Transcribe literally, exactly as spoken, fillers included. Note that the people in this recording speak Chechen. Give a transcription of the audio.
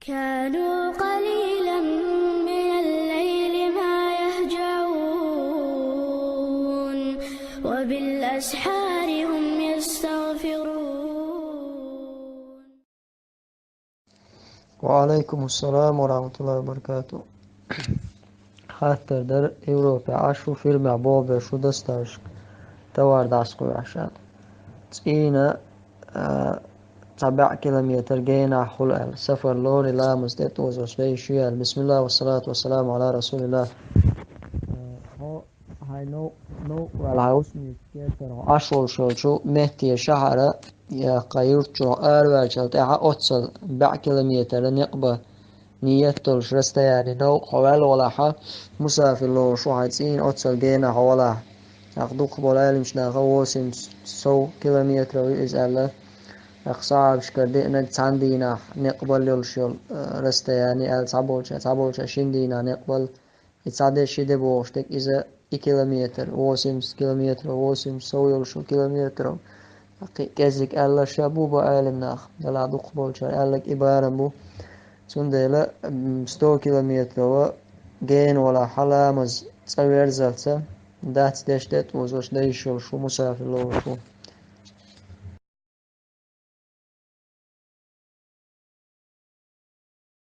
كانوا قليلا من الليل ما يهجعون، وبالأسحار هم يستغفرون. وعليكم السلام ورحمة الله وبركاته. Хаттар дар Европе Ӏаш ву, фирмехь болх беш ву доставщик, товар дӀасакхуьйхьаш аьлла. ЦӀийна, а, цхьа бӀе километр генахь хуьлу аьлла. Сафар лорий ламаз тӀе тӀозош дай шу аьлла. Бисмилла, вассалату вассаламу Ӏала расулилла. Хьо хьайн нов-, новкъа ваьлла, хьайн вусамитан кертара хьо Ӏаш волуш йолчу метте, шахьара, я кху юрт чохь араваьллачул тӀаьхьа оццул бӀе километр некъ бан ниет долуш расстояние новкъа хьо ваьлла валахь, мусафир лоруш ву хьайн цӀийна оццул генахь хьо валахь. ТӀаккха дукхахболу Ӏеламчу наха восемьдесят, сов километров ю иза аьлла. ТӀаккха сахьабашкара деанарг цхьана дийнахь некъ балла йолуш йолу, э, расстояние аьлла, цхьаболчара, цхьаболчара шина дийнахь некъ балла. И цхьа де, ши де бохуш дерг иза и километр, восемьдесят километров, восемьдесят, сов йолуш йолу километров. Кхин а кӀеззиг аьлла ша бу бан Ӏеламнаха, делахь дукхахболчара аьлларг и барам бу. Цундела, м, сто километрова гена валахь, ламаз цӀа верзалц, дац деш тӀе а тӀозош дан йиш йолуш ву, мусафир лоруш ву.